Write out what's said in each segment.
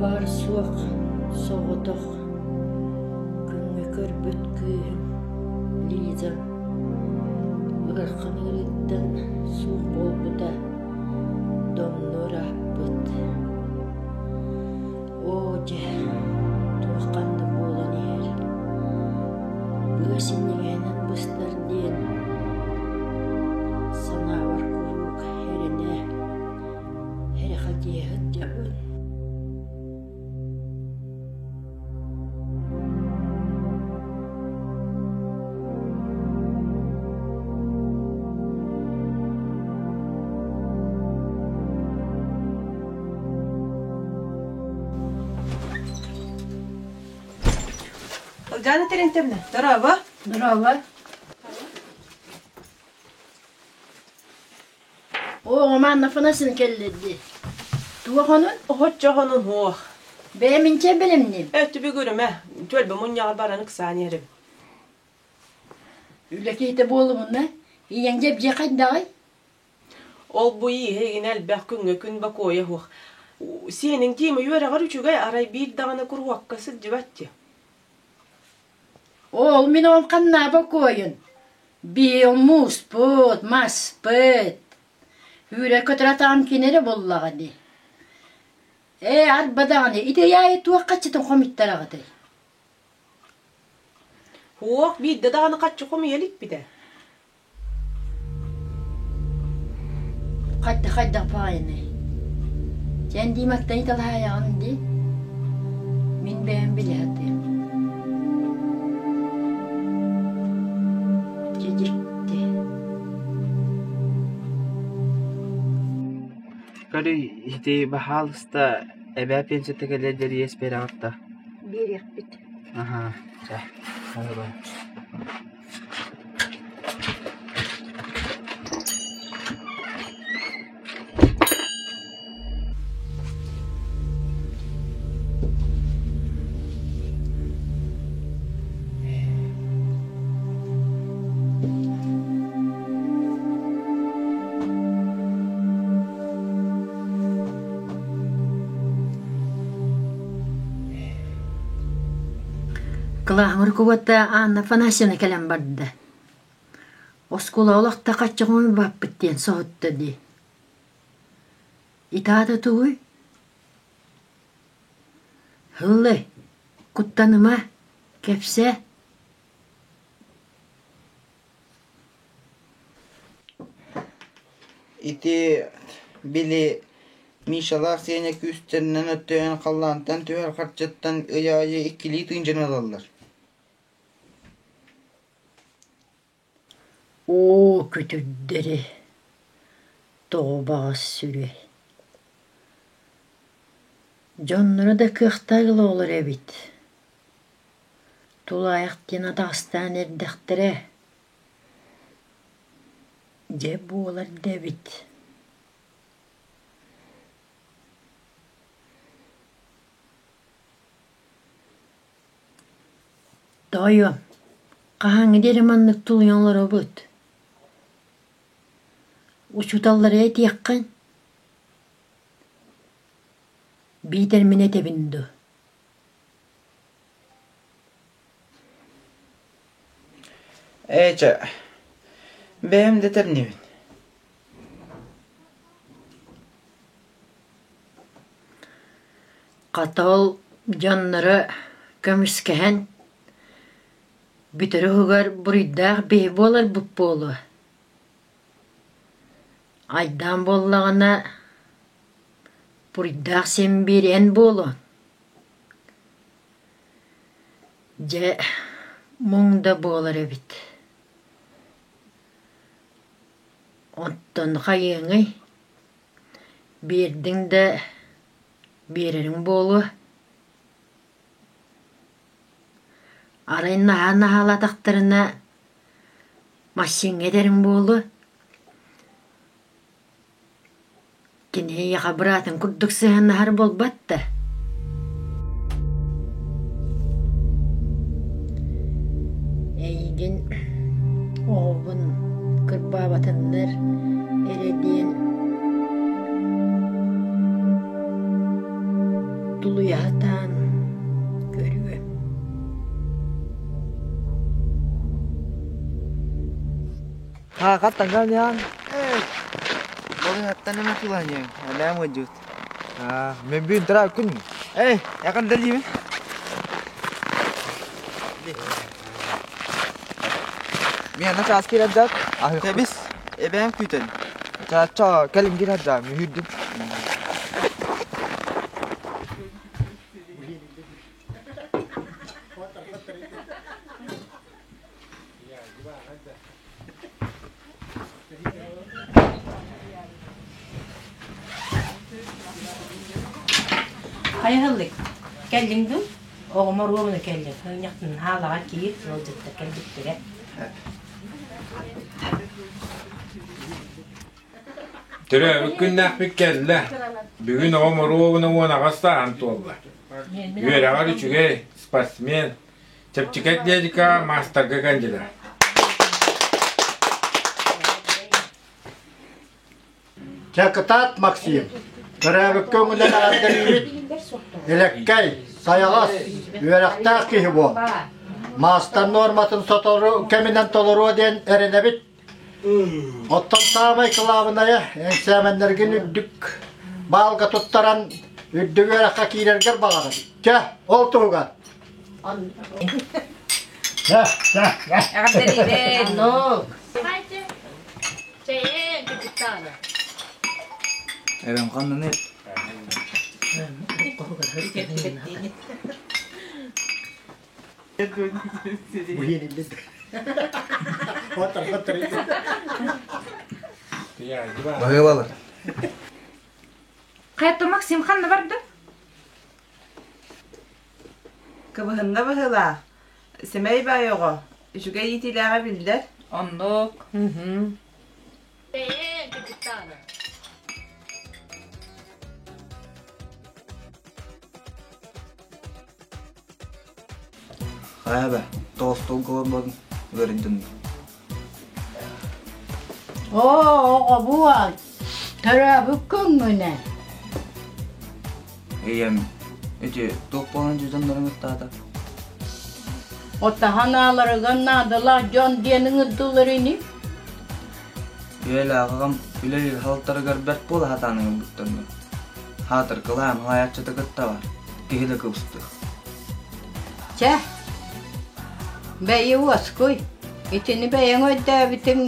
Баар-суох соҕотох күҥҥэ көрбүт кыыһым Лиза ыарахан ыарыыттан суох буолбута домнуо ырааппыт. Оо дьэ, туох ханнык буолан иһэр, быа синньигэһинэн быстар диэн санаабар куруук эрэнэ эрэхэтиэ сылдьабын. Ылдьаана Терентьевна, дорообо. Дорообо. Оо, Роман Афанасьевна кэллэ дии. Туох онун? Оччоҕонун суох. Бэйэм инчэ бэлэмниим. Э, түбүгүрүмэ. Түөлбэ мунньаҕар баран ыксаан иһэрим. Үлэ киһитэ буолумуна, ийэҥ дьэбдьиэ хайдаҕый? Ол бу ииһэ элбэх күҥҥэ күн бокуойа суох. Сиэниҥ Тима үөрэҕэр үчүгэй, арай биир даҕаны куруһуокка сылдьыбат дии. Ол мин ол ханна бокуойун? Биир мууспут, маспыт. Үүрэ-көтөр атаҕым кини эрэ буоллаҕа дии. Ээ, арба даҕаны, ити ыйаайы туох хаччытын хомуйтараҕытый? Суох, биирдэ даҕаны хаччы хомуйа иликпит ээ. Хайдах-хайдах баҕайыный? Чэн Дииматтан талаһаайаҕын дии. Мин бэйэм билэ сатыам. Дьэ дьикти. Көрүй, ити баһаалыста эбээ пенсията кэлиэр диэри иэс биэрэҕит да? Биэриэхпит. Аһаа, чэ, бай Кылааһыҥар кубата Анна Афанасьевна кэлэн барда. Оскуола олохто хачча хомуйбаппыт диэн соһутта дии. Итаата тугуй? Һыллый, куттаныма, кэпсээ. Ити били Мишалаах Сеня күүстэринэн өттөйөн халлаантан түһэр харчыттан ый аайы иккилии тыынчаны ылаллар. Оо, күтүрдэри, тоҕо баҕас сүрэй. Дьонноро да кыахтаах оҕолор эбит. Тулаайах диэн атаҕастаан эрдэхтэрэ. Дьэ буолар да эбит. Тоойуом, хаһааҥҥы диэри маннык тулуйан олоробут? Учууталлары этиэххин? Биитэр мин этэбин дуо? Ээ чэ, бэйэм да этэрнибин. Хата ол дьонноро көмүскэһэн бүтэр уһугар буруйдаах биһи буоларбыт буолуо. Айдаан буоллаҕына буруйдаах син биир эн буолуоҥ. Дьэ, муҥ да буолар эбит. Оттон хайыаҥый, биэрдиҥ да биэрэриҥ буолуо. Арай наһаа наһаалаатахтарына массыыҥҥа этэриҥ буолуо. Кини эйиэхэ быраатын курдук сыһыаннаһар буолбат да? Эйигин оҕобун кырбаабатыннар эрэ диэн. Тулуйа сатаан көрүөм. Хаакат таҥаныаҥ. Балыыһаттан эмэ туланыаҥ, эбээм ыалдьыбыт. Мен бүгүн тара күн. Эй, эҕэрдэлиибин. Миэнэ чаас киирэрдэр. Кэбис, эбээм күүтэн. Чаачча кэлин киирэрдэ, мүһүүрдүм. Хайаһыллык, кэллиҥ дуу? Оҕом оруобуна кэллин. Ынньахтын хаалаҕа киир, ыалдьыттар кэлбиттэрэ. Төрөөбүт күннээхпит кэллэ. Бүгүн оҕом оруобуна 18 сааһын туолла. Үөрэҕэр үчүгэй, спортсмен, чэпчэки атлетика маастарга кандидат. Чэ, кытаат, Максим! Төрөөбүккэ өҥүнэн эҕэрдэлиибит! Элэккэй, сайаҕас, үөрэхтээх киһи буол. Маастар нуорматын сотору кэминэн толоруо диэн эрэнэбит. Оттон саамай кылаабынайа, эксээмэннэргин үрдүк баалга туттаран, үрдүк үөрэххэ киирэргэр баҕарабыт. Чэ, ол туһугар. Чэ, чэ, Эҕэрдэлиибин! Эбэм ханныный? Баһыыбалар. Хайа Максим ханна барда? Кыбыһынна быһыылаах. Сэмэй баай оҕо, үчүгэй иитиилээҕэ биллэр. Оннук. Хайа бэ, тоҕус олорботун ыарыйдым. Оо, оҕобуон, төрөөбүт күҥҥүнэн. Ийэм, ити туох буолан дьүдьэн ыттаата? Отаһан ааларыгар наадалаах дьон диэн ыҥырдылар ини. Үөлэ аҕам үлэлиир халтарыгар бэрт буола сатаан ыҥырбыттарына. Хаатыр кылаан халайааччыта кытта бар, киһи да кыбыстыах. Чэ, бэйи уоскуй, итини бэйэҥ өйдөөбүтүҥ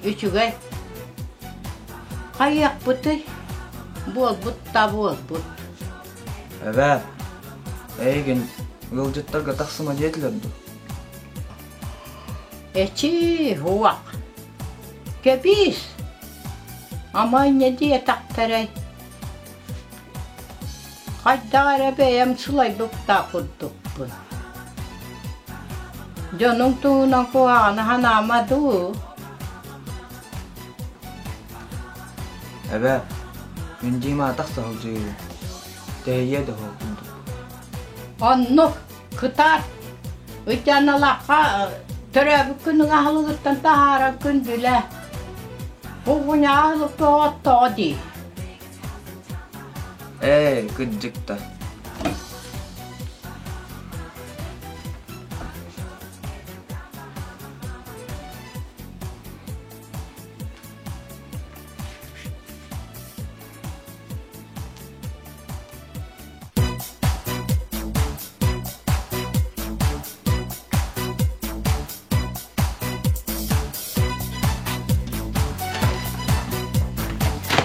үчүгэй. Хайыахпытый, буолбут да буолбут. Эбээ, эйигин ыалдьыттарга тахсыма диэтилэр дуо? Эчии, уох. Кэбиис, ама инньэ диэтэхтэрэй. Хайдах эрэ бэйэм сылайбыттаах курдукпун. Дьонуҥ туһунан куһаҕаны санаама дуу? Эбээ, мин Димаҕа тахса сылдьыыбын. Тэһийиэ да суох курдук. Оннук, кытаат. Ытыаналаахха төрөөбүт күнүҥ аһылыгыттан таһааран күндүлэ. Кугуньаҕа аһылык тоҕо дии. Ээ, кырдьык да.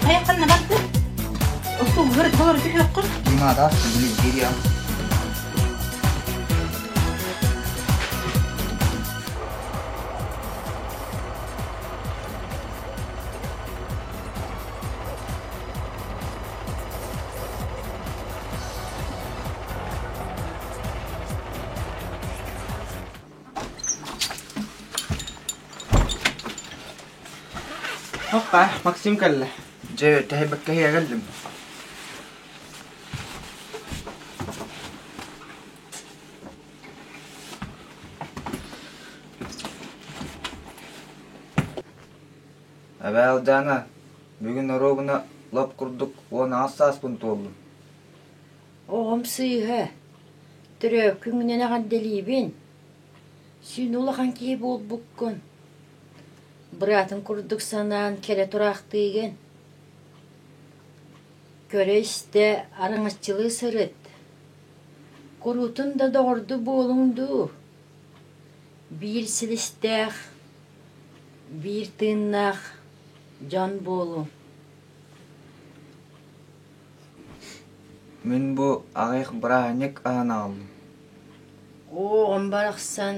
Хайа барды? Остуолгар олоро түһүөххүн. Димада, билин кириям. Хоппа, Максим кэллэ. Дьэ, тэһийбэккэ иһэ кэллим. Эбээ Алдьаана, бүгүн оруобуна лоп курдук 18 сааспын туоллум. Оҕо. Оҕом сыыһа, төрөөккүҥүнэн эҕэрдэлиибин, сүүн улахан киһи буолбуккун, быраатын курдук санаан кэлэ тураахтыыгын. Көрө-истэ, араҥаччылыы сырыт. Куруутун да доҕордуу буолуҥ дуу, биир силистээх, биир тыыннаах дьон буолуҥ. Мин бу аҕыйах бырааһынньык аһын аҕаллым. Оҕом барахсан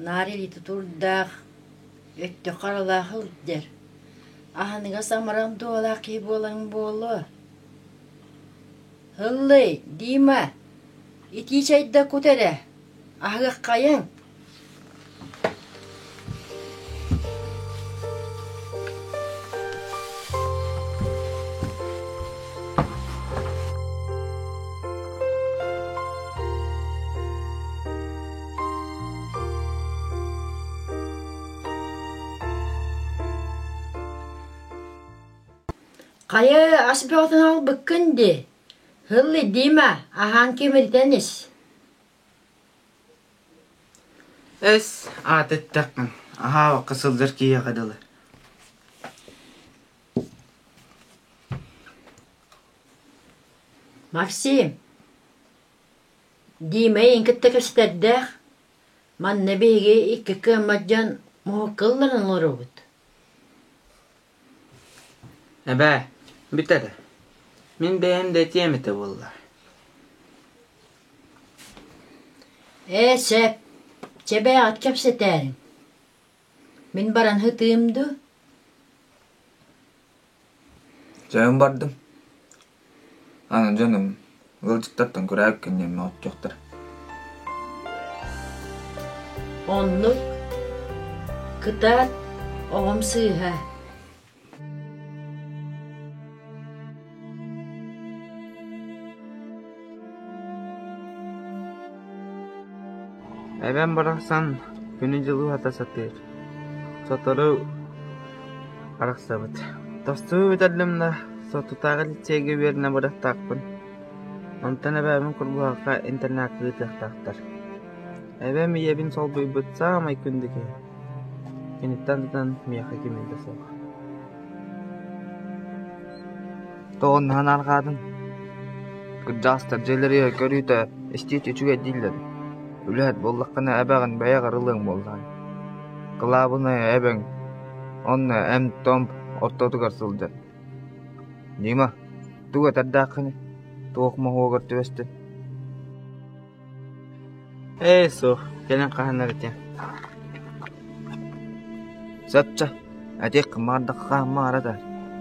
наар илии тутуурдаах, өттө харалаах сылдьар. Аһыныгас амарах дуолаах киһи буоларыҥ буолуо. Һыллый, Дима, итии чэйдэ кут эрэ, аһыаххайыҥ. Хайа, ас бөҕөтүн аҕалбыккын дии. Һыллый, Дима, аһаан кимиритэн ис. Эс, аата эттэххин, аһаабакка сылдьар киһиэхэ дылы. Максим, Дима эйигин кытта кэпсэтэрдээх, манна биһиги икки кыаммат дьон муһукка ылларан олоробут. Эбээ, бүт эрэ, мин бэйэм да этиэм этэ буоллар. Ээ, сөп, чэ бэйэҕит кэпсэтээриҥ. Мин баран сытыым дуу? Дьэ бардым. Аны дьонум ыалдьыттартан көрөөк кэнньэммэ оттуохтар. Оннук. Кытаат, оҕом сыыһа. Эбэм барахсан күнү-дьылы уһата сатыыр. Сотору арахсабыт. Тостуу бүтэллим да, сотутааҕы лицейгэ үөрэнэ барыахтаахпын. Онтон эбээбин Курбуһахха интернакка ыытыахтаахтар. Эбэм ийэбин солбуйбут саамай күндү киһи. Киниттэн тутан миэхэ кимин да суох. Тоҕонноһон арҕаатын Кырдьаҕастар дьиэлэригэр көрүүтэ, истиитэ үчүгэй дииллэр. Үлэһит буоллаххына эбэҕин бэйэҕэр ылыаҥ буоллаҕай. Кылаабынайа эбэҥ онно эмп-томп ортотугар сылдьар. Дима, тугу этэрдээххиний, туох моһуогар түбэстин? Ээ, суох, кэлин хаһан эрэ этиэм. Соччо, этиэххин баҕардахха хаһан да,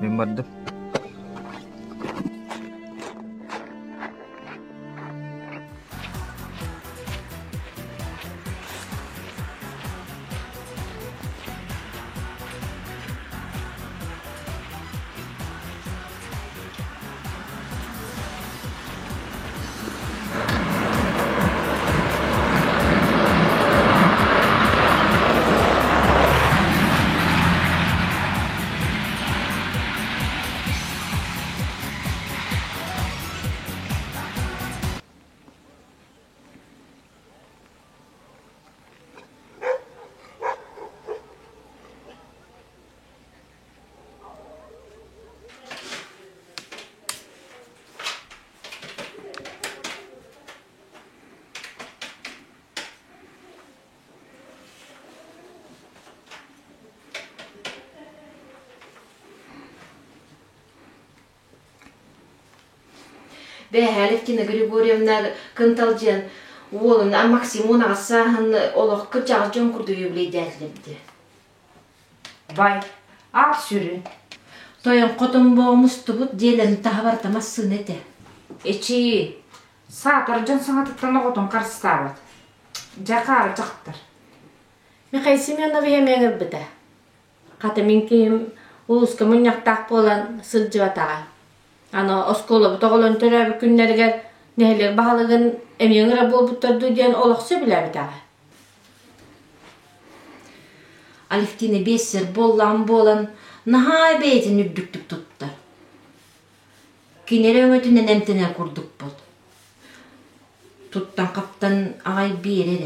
мин бардым. Бэһээ Алевтина Григорьевна кынталдьыйан уолун Максимун аҕыс сааһын олох кырдьаҕас дьон курдук үбүлэйдээтилэр Бай, аах сүрүн. Тойон хотун мустубут дьиэлэрин таһа барыта массыына этэ. Эчии, саатар дьон саҥатыттан оҕотун харыстаабат. Дьэ, хаара дьахтар. Михаил Семенович эмиэ ыҥырбыта. Хата мин киһим улууска мунньахтаах буолан сылдьыбатаҕа. Аны оскуолабыт оҕолорун төрөөбүт күннэригэр нэһилиэк баһылыгын эмиэ ыҥыра буолбуттар дуу диэн олох сөбүлээбэтэҕэ. Алевтина биэссэр буоллаҕым буолан, наһаа бэйэтин үрдүктүк туттар. Кинилэр өҥөтүнэн эмтэнэр курдукпут. Туттан-хаптан аҕай биэрэр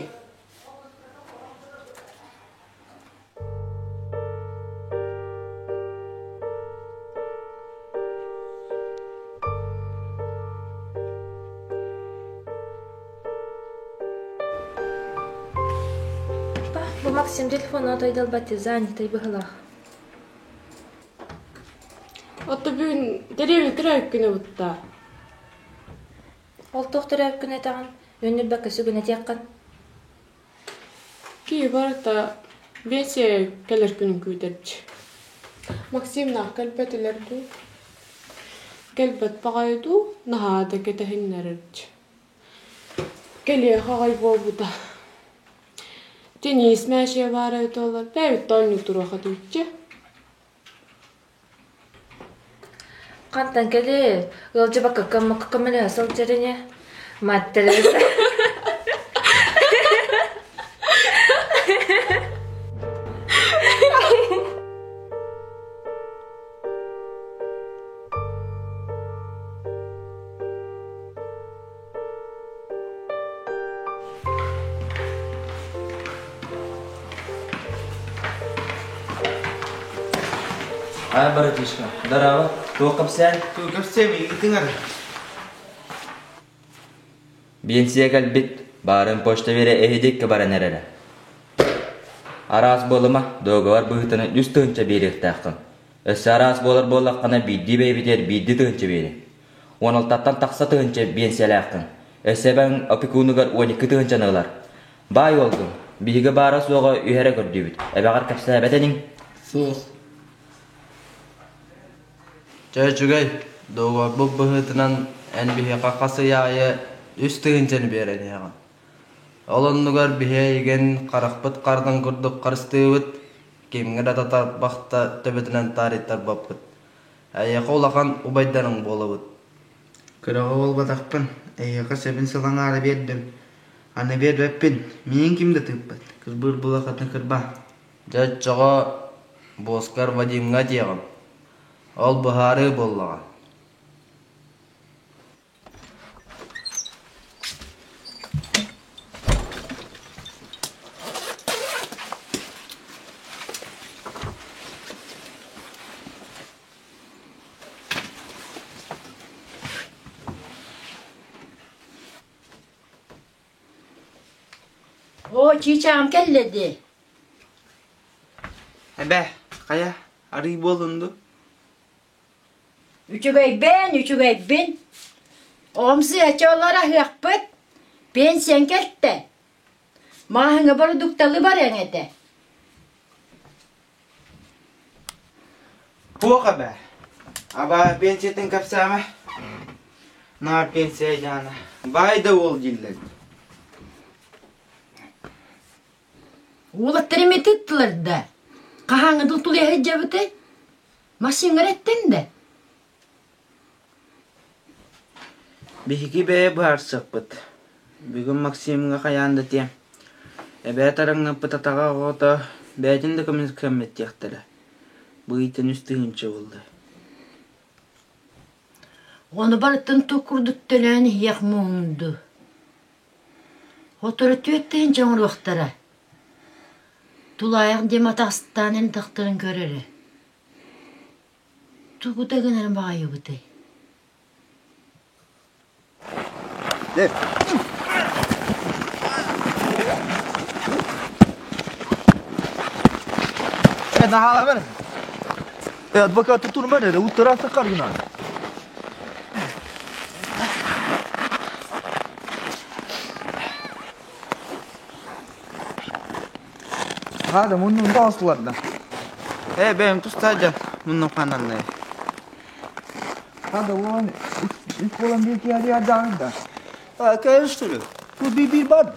Бу Максим телефона тайдалбат занятай быһылаах. Ото бүгүн дэриэбинэ төрөөбүт күнэ бутта. Ол туох төрөөбүт күнэ этэҕин? Үөннүрбэккэ сүгүн этиэххин. Киһи барыта биэсийэ кэлэр күнүн күүтэрчи. Максимнаах кэлбэтилэр дуу? Кэлбэт баҕайы дуу, наһаа да кэтэһиннэрэрчи. Кэлиэх аҕай буолбута. Денис мээчигэ баара эбитэ буоллар, бэйэбит да оонньуу туруох этибитчи. Хантан кэлиэй, ыалдьыбакка кыммакка көмөлөһө сылдьар ини. Мать Тереза. Ай, братишка, здорово. Туох кэпсээн? Туох кэпсээн ыйытыҥар? Биэнсийэ кэлбит, баарын почта биэрэ эһидиккэ баран эрэрэ. Араас буолума, договор быһыытынан үс тыһыынча биэриэхтээххин. Өссө араас буолар буоллаххына биирдии бэйэбитигэр биирдии тыһыынча биэриҥ. 16-тан тахса тыһыынча биэнсийэлээххин. Өссө эбэҥ опекунугар 12 тыһыынчаны ылар. Баай уолгун, биһиги баара-суоҕа үһэрэ көрдүүбүт. Эбэҕэр кэпсээбэт иниҥ? Суох. Чэ, үчүгэй, доҕорбут быһыытынан эн биһиэхэ хас ый аайы үс тыһыынчаны биэрэн иһэҕин. Ол оннугар биһи эйигин харахпыт харытын курдук харыстыыбыт, кимҥэ да татарбахта төбөтүнэн таарыйтарбаппыт. Эйиэхэ улахан убайдарыҥ буолабыт. Кыраҕа буолбатахпын, эйиэхэ сөбүн сыл аҥаара биэрдим. Аны биэрбэппин, миигин ким да тыыппат, кырбыыр буолахатын кырбаа. Дьэ оччоҕо буоскар Вадимҥа этиэҕим. Ол быһаарыы буоллаҕа. Оо, чыычаам кэллэ дии. Эбээ, хайа, арыы буоллун дуу? Үчүгэйбин, үчүгэйбин. Оҕом сыача олор аһыахпыт. Пенсияҥ кэлтэ. Маһыҥа бородуукталы барыаҥ этэ. Туох эбээ? Аба пенсиятын кэпсээмэ. Наар пенсия дьаана. Баай да уол дииллэр. Уолаттар эмиэ тыттылар да. Хаһааҥҥытын тулуйа сылдьабытай? Массыыҥҥар эттэн да? Биһиги бэйэ быһаарсыахпыт. Бүгүн Максимҥа хайаан да этиэм. Эбээ тараҥнаппыт атаҕа оҕото бэйэтин да көмүскэммит диэхтэрэ. Бу ыйтан үс тыһыынча буолла. Ону барытын тук курдук төлөөн иһиэх муҥду. Сотору түөрт тыһыынча оҥоруохтара. Тулаайах диэн атаҕастаан эн тахтарын көр эрэ. Тугу да гынарын баҕайыбытай. Адвокаты турмар эрэ, уттарааса каргынан. Хада муннун да осларда. Э, бэйэм тустаадьа муннун хананнай. Хада уон үс буолан биир киһи да. А, конечно ли. Тут би бар.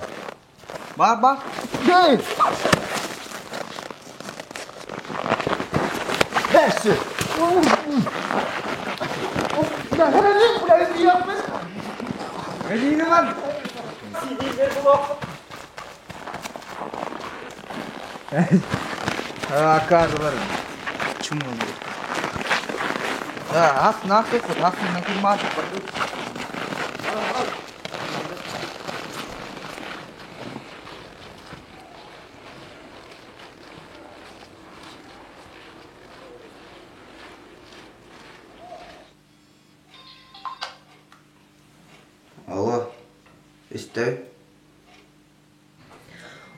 Бар бар. Değil. Бэс. Акарылар. Чумул. Ас нахуй, хас нахуй мат. Истэбин.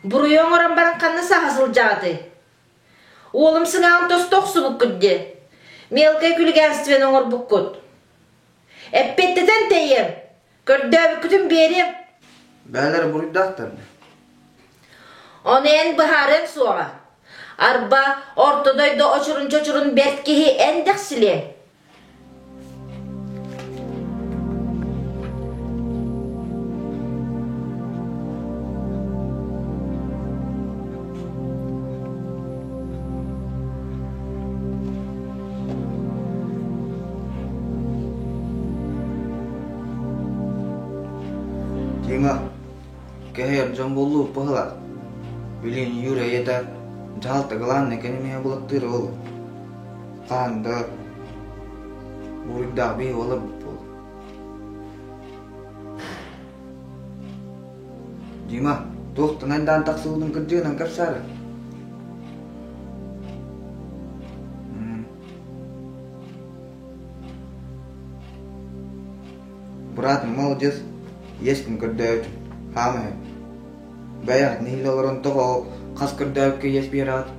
Буруйу оҥорон баран ханна саһа сылдьаҕытый? Уолум сыҥааҕын тосту охсубуккут дии. Мелкай күлүгээнствен оҥорбуккут. Эппиэттэтэн тэйиэм. Көрдөөбүккүтүн биэриэм. Бээлэр буруйдаахтар Ону эн быһаарыаҥ суоҕа. Арба, орто дойду очурун-чочурун бэрт киһи эн дэхсилиэҥ. Тима, кэһэйэр дьон буоллуу быһылаах. Билин Юра ийэтэ дьаһалта главный экономиһа булаттыыр ол. Хаһан да буруйдаах биһи олорбут буол. Дима, туохтан айдаан тахсыбытын кырдьыгынан кэпсээрэ. Быраатым молодец, иэскин көрдөөбүтүм, хаама үһү. Бэйэҕит нэһиилэ олорон тоҕо ол хас көрдөөбүккэ иэс биэрэҕит?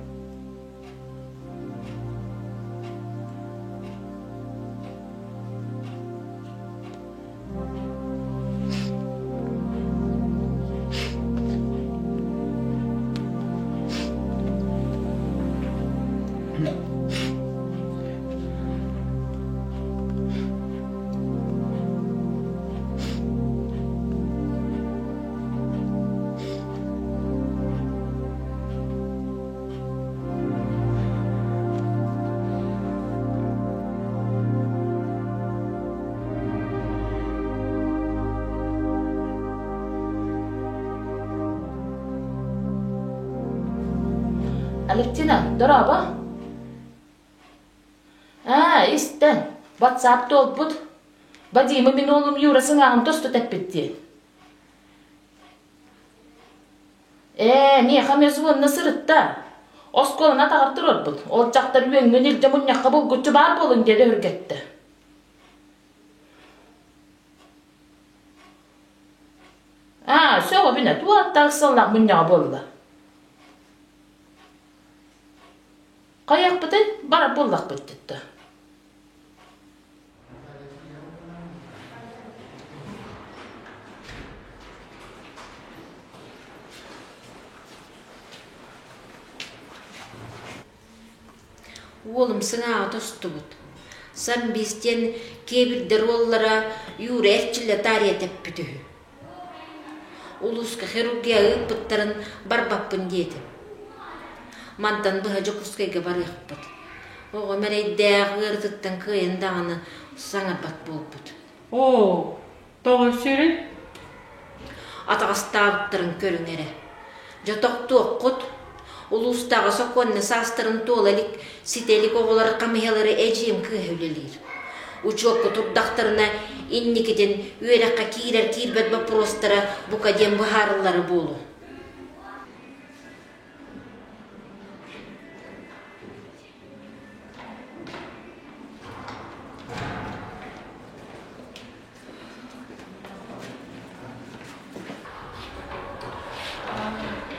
Алевтина, дорообо. Аа, истэн, WhatsApp туолбут. Вадима мин уолум Юра сыҥааҕын тосту тэппит дии. Ээ, миэхэ эмиэ звонно сырытта. Оскуоланы атаҕар туруорбут. Ол дьахтар үөҥҥүн илдьэ мунньахха булгуччу баар буолуҥ диэн өһүргэттэ. Аа, сөҕөбүнэ, туох сыллаах мунньаҕа буолла. Хайыахпытый, барар буоллахпыт дитта. Уолум сыҥааҕа тостубут. Самбис диэн киэбирдэр уоллара Юра эрчиллэ таарыйа тэппит үһү. Улууска хирургия ыыппыттарын барбаппын диэтим. Мантан быһа Дьокуускайга барыахпыт. Оҕом эрэйдээх ыарытыттан кыайан даҕаны саҥарбат буолбут. Оо, тоҕо сүрүн? Атаҕастаабыттарын көрүҥ эрэ. Дьэ тохтуоххут. Улуустааҕы сокуонна саастарын туола илик, ситэ илик оҕолор хамыйалары эдьиийим кыыһа үлэлиир. Учуокка турдахтарына инникитин үөрэххэ киирэр-киирбэт боппуруостара бука диэн быһаарыллара буолуо.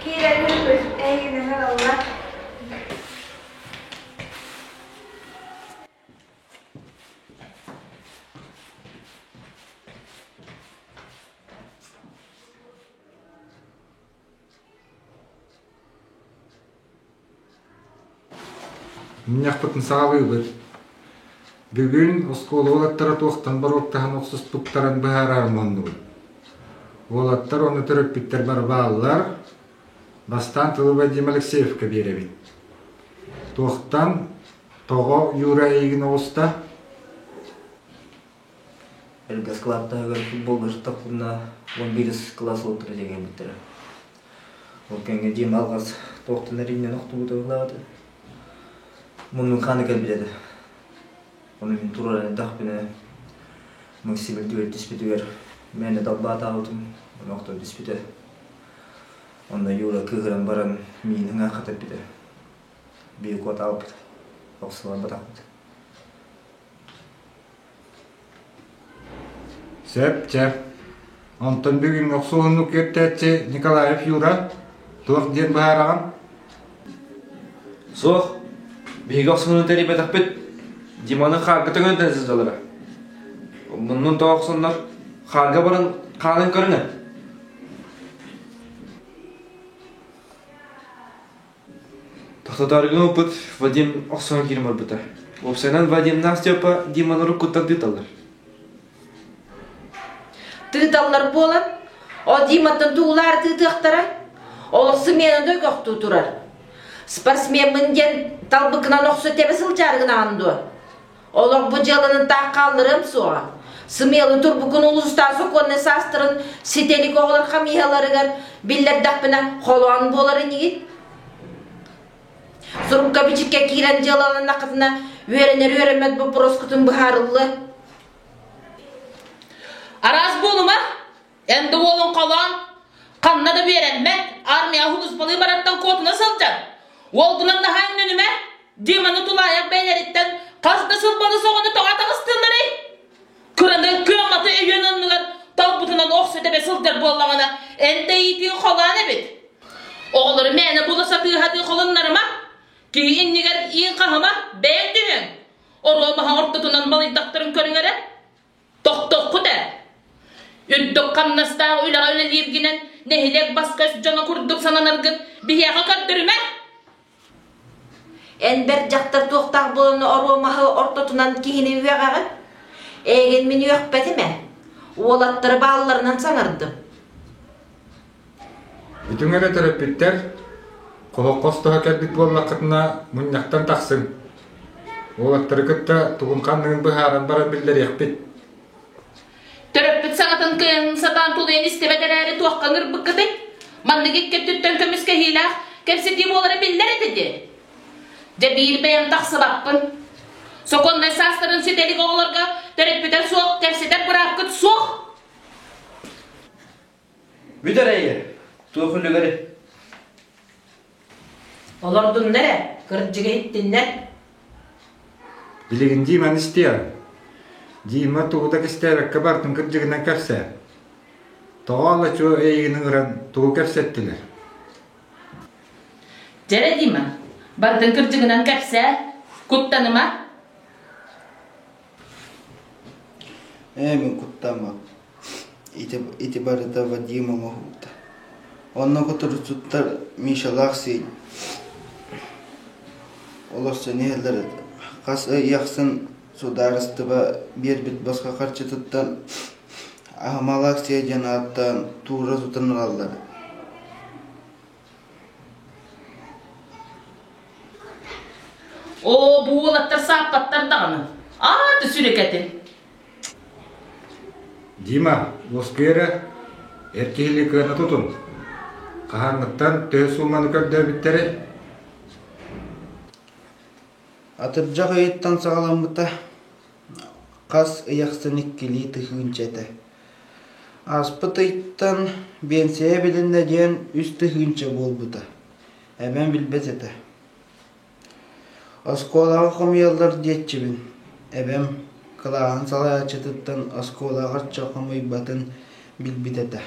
Киирэрбит эйигин ылла. Мунньахпытын саҕалыыбыт. Бүгүн оскуола уолаттара туохтан боруоктаһан охсуспуттарын быһаарар муһуннубут. Уолаттар уонна төрөппүттэр бары бааллар. Бастаан тылы Вадим Алексеевка биэрэбин. Туохтан, тоҕо Юра эйигин оҕуста? Элгэс кылааттаһыгар футболга сыттахпына уон биирис кылаас уолаттара дьэҥэйбиттэрэ. Ол кэмҥэ Дима алҕас туохтан эриннэн охтубута быһыылаах этэ. Муннун хаана кэлбит этэ. Ону мин туруоран эрдэхпинэ Максим үрдүгэр түспүтүгэр мээнэ далбаатаабытым, ону охтон түспүтэ. Онно Юра кыыһыран баран миигин ыҥаахха тэппитэ. Биир куотаабыппыт, охсуларбатахпыт. Сөп, чэ. Онтон бүгүҥҥү охсуһууну күөттээччи Николаев Юра туох диэн быһаараҕын? Суох, биһиги охсуһууну тэрийбэтэхпит. Диманы хаарга төҥөдөн сылдьаллара. Муннун тоҕо охсоннор, хаарга баран хаанын көрүҥэ. Тохтотоору гыммыппыт Вадим охсон киирэн барбыта. Уопсайынан Вадимнаах Степа Диманы уруккуттан тыыталлар. Тыыталлар буолан, ол Диматтан туулаары тыытыахтара. Олох сымыйаны да өгөхтүү турар. Спортсмеммын диэн талбыккынан охсо тэбэ сылдьаары гынаҕын дуо? Олох бу дьыаланы таах хаалларыам суоҕа. Сымыйалы турбукун улуустаах сокуоннай саастарын ситэ илик оҕолор хамыыһаларыгар биллэрдэхпинэ холоон буолар инигит. Сурукка-бичиккэ киирэн дьыалаланнаххытына үөрэнэр үөрэммэт боппуруоскутун быһаарыллыа. Араас буолума, эн да уолуҥ холоон, ханна да үөрэммэт, армияҕа сулууспалыы барартан куотуна сылдьар. Уолгунан наһаа өҥнөнүмэ, Диманы тулаайах бэйэлэриттэн хас да сыл балыс оҕону тоҕо таҕыстыылларый? Кыраны кыамматы өйүөн оннугар талбытынан охсо тэбэ сылдьар буоллаҕына, эн да иитииҥ холоон эбит. Оҕолору мээнэ була сатыы-сатыы холуннарыма, киһи иннигэр иин хаһыма, бэйэҥ түһүөҥ. Оруо маһа ортотунан балыйдахтарын көрүҥ эрэ. Тохтоххут ээ. Үрдүк хамнастаах үлэҕэ үлэлииргинэн нэһилиэк бас-көс дьоно курдук сананаргын биһиэхэ көрдөрүмэ. Эн бэрт дьахтар туохтаах буолан оруо маһы ортотунан киһини үөҕэҕин? Эйигин мин үөхпэтим ээ. Уолаттары баалларынан саҥардым. Бүтүҥ эрэ төрөппүттэр, хоһоххостоһо кэлбит буоллаххытына мунньахтан тахсыҥ. Уолаттары кытта тугун-ханныгын быһааран баран биллэриэхпит. Төрөппүт саҥатын кыайан сатаан тулуйан истибэт эрээри туохха ыҥырбыккытый? Маннык икки өттүттэн көмүскэһиилээх кэпсэтии буолара биллэр этэ дии. Дьэ биир бэйэм тахсыбаппын. Сокуоннай саастарын ситэ илик оҕолорго төрөппүтэ суох кэпсэтэр быраапкыт суох. Бүтэр эйэ, туох үлүгэри? Олордуннар эрэ, кырдьыгы иһиттиннэр. Билигин Диманы истиэҕиҥ. Дима тугу да кистээбэккэ бартын кырдьыгынан кэпсээ. Тоҕо ала-чуо эйигин ыҥыран тугу кэпсэттилэр? Дьэрэ Дима, бардын кырдьыгынан кэпсээ, куттаныма. Ээ, мин куттаммаппын. Ити, ити барыта Вадим оҥоһуута. Онно кутурсуттар Мишалаах Сень олорсон иһэллэр этэ. Хас ый ахсын судаарыстыба биэрбит босхо харчытыттан аһымал акция диэн ааттаан туура тутан ылаллар. Оо, бу уолаттар сааппаттар даҕаны. Ааты сүрэкэтин. Дима, уоскуй эрэ, эр киһилии кыана тутун. Хаһааҥҥыттан төһө сууманы көрдөөбүттэрэй? Атырдьах ыйыттан саҕаламмыта. Хас ый ахсын иккилии тыһыынча этэ. Ааспыт ыйтан биэнсийэ билиннэ диэн үс тыһыынча буолбута. Эбэм билбэт этэ. Оскуолаҕа хомуйаллар диэччибин, эбэм кылааһын салайааччытыттан оскуолаҕа харчы хомуйбатын билбит этэ.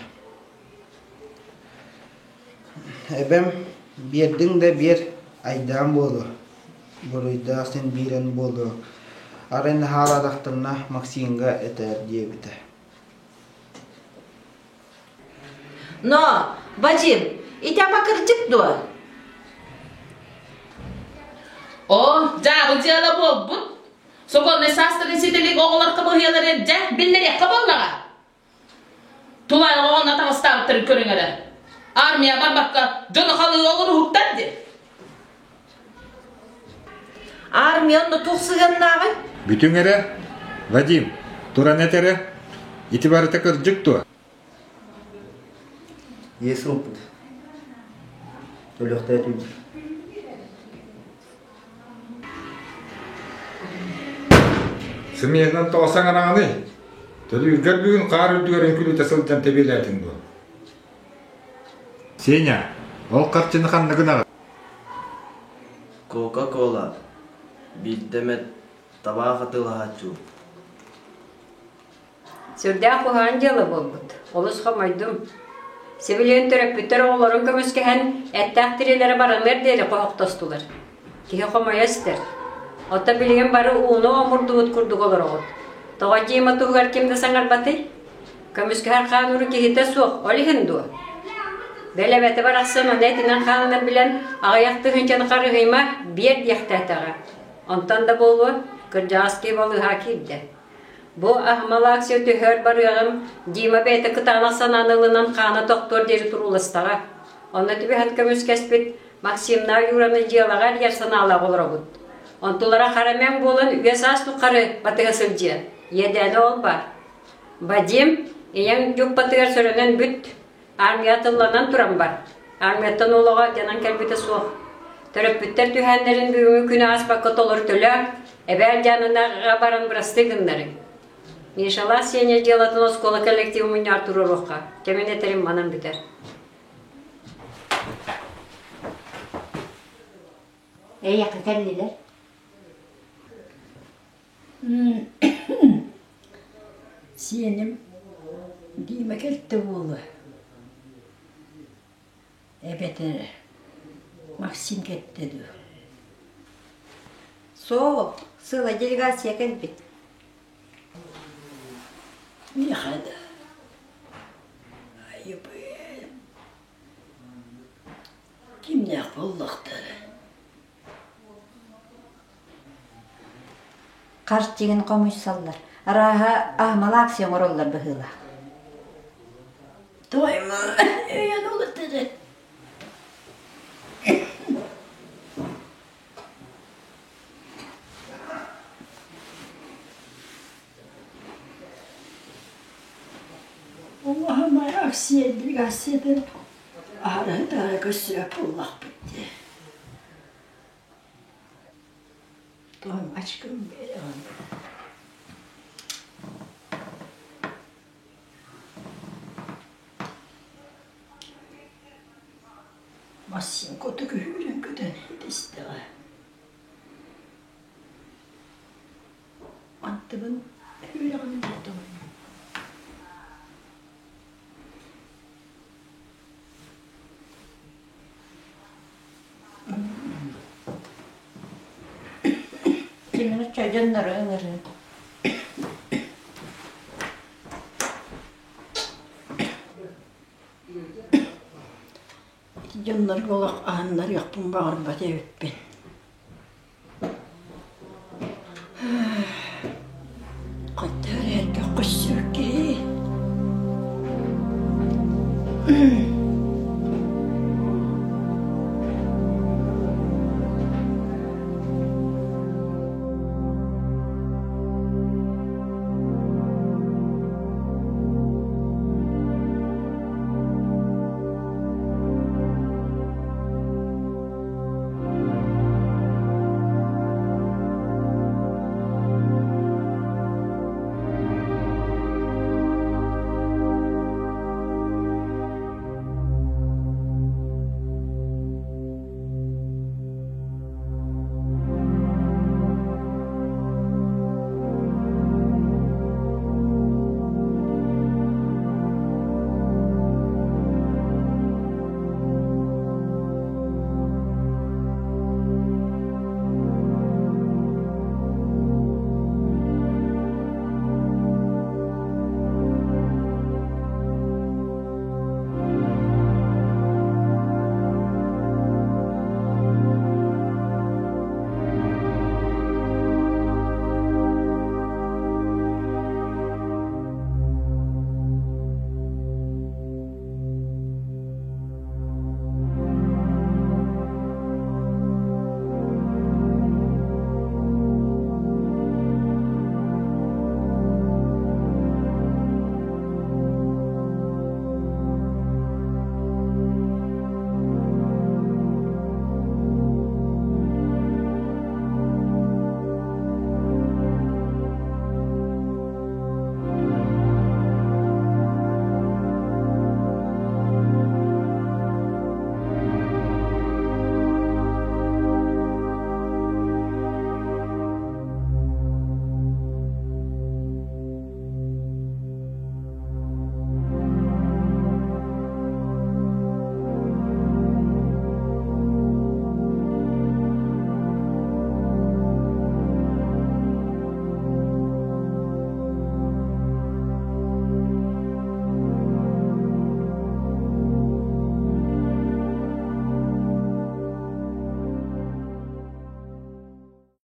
Эбэм биэрдиҥ да биэр, айдаан буолуо, буруйдаах син биирэн буолуо, арай наһаалаатахтарына Максимҥа этээр диэбитэ. Но, Вадим, ити ама кырдьык дуо? О, дьаабы дьыала буолбут. Сокуоннай саастарын ситэ илик оҕолор кыбыһыйалары дьэ биллэриэххэ буоллаҕа. Тулаайах оҕону атаҕастаабыттарын көрүҥ эрэ. Армия барбакка дьону халыы олоруһуктар дии. Армия онно туох сыһыаннааҕый? Бүтүҥ эрэ, Вадим, туран эт эрэ, ити барыта кырдьык дуо? Иэс ылбыт. Өлүөхтээтим. Сымыйанан тоҕо саҥараҕыный? Төлүүргэр бүгүн хаар үрдүгэр үҥкүлүтэ сылдьан тэбиэлээтиҥ дуо? Сеня, ол харчыны ханна гынаҕын? Кока-кола биирдэ эмэ табаах атыылаһааччыбын. Сүрдээх куһаҕан дьыала буолбут. Олус хомойдум. Сибилигин төрөппүттэр оҕолорун көмүскэһэн, эттээх тириилэрэ бараныар диэри хоһохтостулар. Киһи хомойо истэр. Оттон билигин бары ууну омурдубут курдук олороҕут. Тоҕо Дима туһугар ким да саҥарбатый? Көмүскэһэр хаан уруу киһитэ суох, ол иһин дуо? Бэл эбэтэ барахсан ону этинэн-хаанынан билэн, аҕыйах тыһыынчаны харыһыйма, биэр диэхтээтэҕэ. Онтон да буолуо, кырдьаҕас киһи балыыһаҕа киирдэ. Бу аһымал акция төһөр барыаҕым, Дима бэйэтэ кытаанах санааны ылынан хаана тохтуор диэри турууластаҕа. Онно түбэһэн көмүскэспит Максимнаах Юраны дьыалаҕа эрийэр санаалаах олоробут. Онтулара хара мэҥ буолан үйэ-саас тухары батыһа сылдьыа. Иэдээнэ ол баар. Вадим, ийэҥ дьууппатыгар сөрөнөн бүт. Армия тылланан туран бар. Армияттан олоҕо дьанан кэлбитэ суох. Төрөппүттэр түһээннэрин бүгүҥҥү күнү ааспакка толору төлөө, эбээ Дьаанынаҕа баран бырастыы гыннарыҥ. Мишалаах Сеня дьыалатын оскуола коллектива мунньаҕар туруоруохха. Кэмин этэрим манан бүтэр. Эйиэхэ кэллилэр Сиэним Дима кэлтэ буолуо эбэтэр Максим кэттэ дуу Суох, сыала делегация кэлбит. Миэхэ да айыбыын кимнээх буоллахтара Харчыгын хомуйсаллар, арааһа аһымал акция оҥороллор быһыылаах. Тойма өйөн олутары. Улахан акция делегациятын аһарыһытара көрсүбэт буоллахпыт дии. Тоҥачкым биэрэҕин. Массыына хоту күһүүрэн көтөн истэҕэ. Аттыбын үрэҕин диэтим. Кинини дьоннору ыҥырыы. Ити дьоннорго олох аһыннарыахпын баҕарбат эбиппин. Хайдах эрэ эргэ көссүбүт киһи.